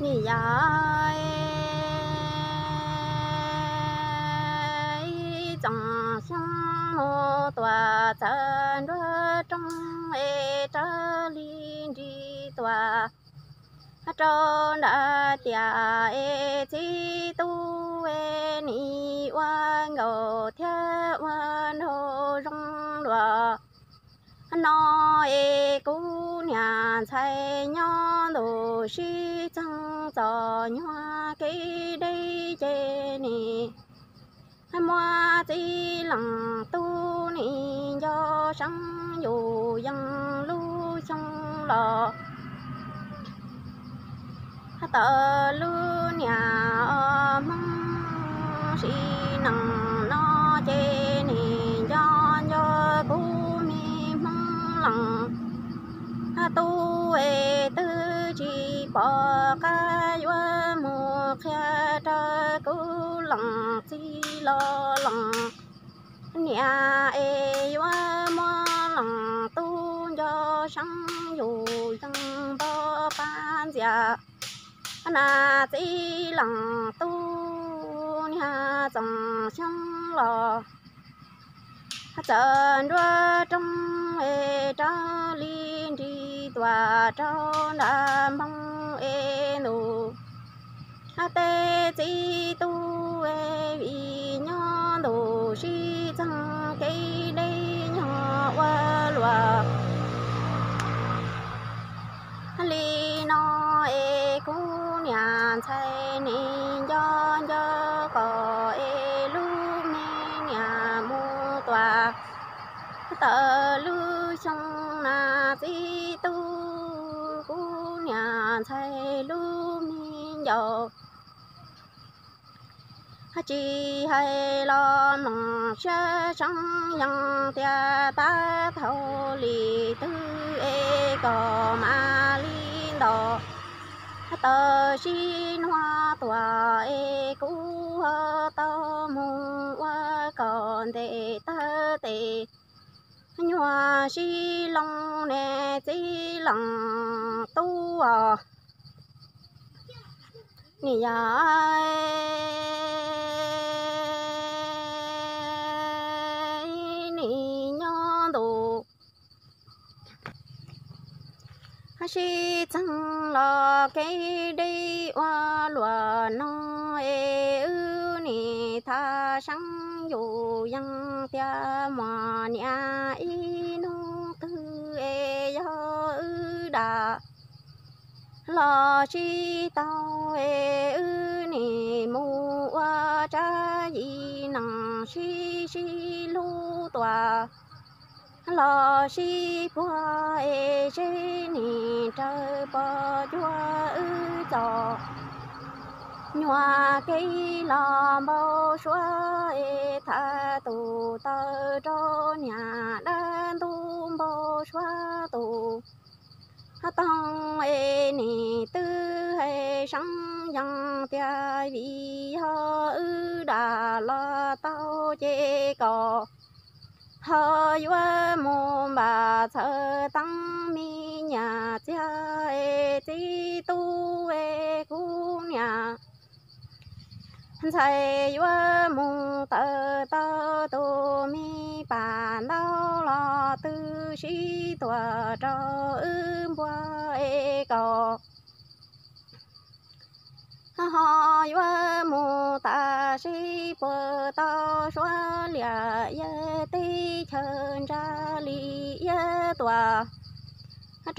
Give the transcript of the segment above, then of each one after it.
Nim yog Txoos Xyooj mus tuam txawv nruab rooj es raws li nrig tuam rau nram tiam es txiv tub es nim ua nkaus thiab ua nraug zoo luaj no es kuv niam ntxhais nyob ntu sib txeeg txom nyuag kev deb ces nim muab txiv leej tub nim nco seeb yus yees lub xyoo los tawm lub niam hmoob sim neej no ces nim nco nco kuv me hmoob leej tub es twb tsis pom qab yuav mus qhia rau kuv leej txiv los leej niam es yuav muab leej tub nco seeb yus yees npau pab ntxias na txiv leej tub niag Txoos Xyooj los txawv nruab rooj es raws li nrig tuam rau nram npoo es ntus hab teb txiv tub es vim nyob ntu sib txeeg kev deb nyog ua luaj li no es kuv niam ntxhais nim nco nco kom es lub me niam mus tuam tawm lub xyoo na txiv tub kuv niam ntxhais lub me ncaus tsis hais los mloog siab seeb yees tias tab thaum li twg es kom mam li ntaus tawm sib nuag tuam es kuv ho tau mus ua kom ntes tawg tes nyuag sib loo ne txiv leej tub os. Nim yog nim nyob ntu sib txeeg los kev deb ua luaj no es wb nim thaj seeb yus yees tias muaj niam ib hnub twg es yog wb dam los sib tau es wb nim mus ua tsab yim neej sib sib hlub tuam los sib puag es seb nim raws pom cuag wb txom nyuag kev los npau suav es tham tus taw rau niam dab ntub npau suav tus toog es nim twb hais seeb yees tias vim yog wb dam los tau ces kom ho yuav mus npam txhawv teeb me nyuam txiag es txiv tub es kuv niam ntxhais yuav mus tawm tau tus me pam ntaub los twb sib tuam rau wb npua es kom ho yuav mus tas seb puas tau suav liam yawg teb chaws ntsa li iab tuam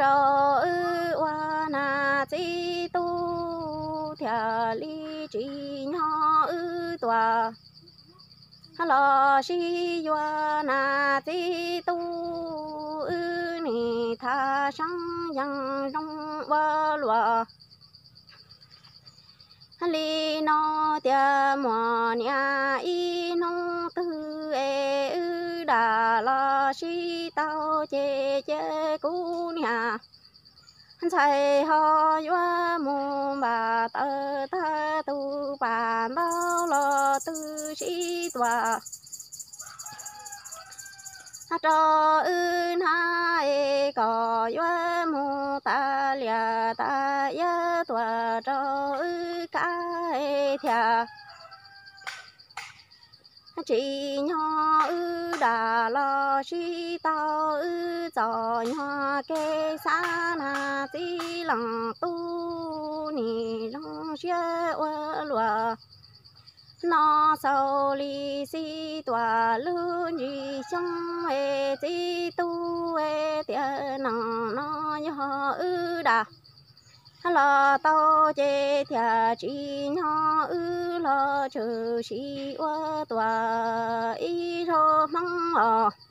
rau wb ua nas txiv tub thiaj li tsis nyob wb tuam los sib yuav nas txiv tub wb nim thaj seeb yees zoo ua luaj li no tias muaj niam ib hnub twg es wb dam los sib tau ces cia kuv niam ntxhais ho yuav mus npam tawm tag tus pam ntaub los twb sib tuam rau wb hnab es kom yuav mus tas lias tas iab tuaj rau wb kab thiab. Tsim nyog wb dam los sib tau wb txom nyog kev xav na txiv leej tub nim zoo siab ua luaj. No xaus li xij tuaj lub ntsis xyoo es txiv tub es tias neej no yog wb dam los tau ces thiaj tsim nyog wb los tshwm sim ua tuaj ib zaug hmoob os.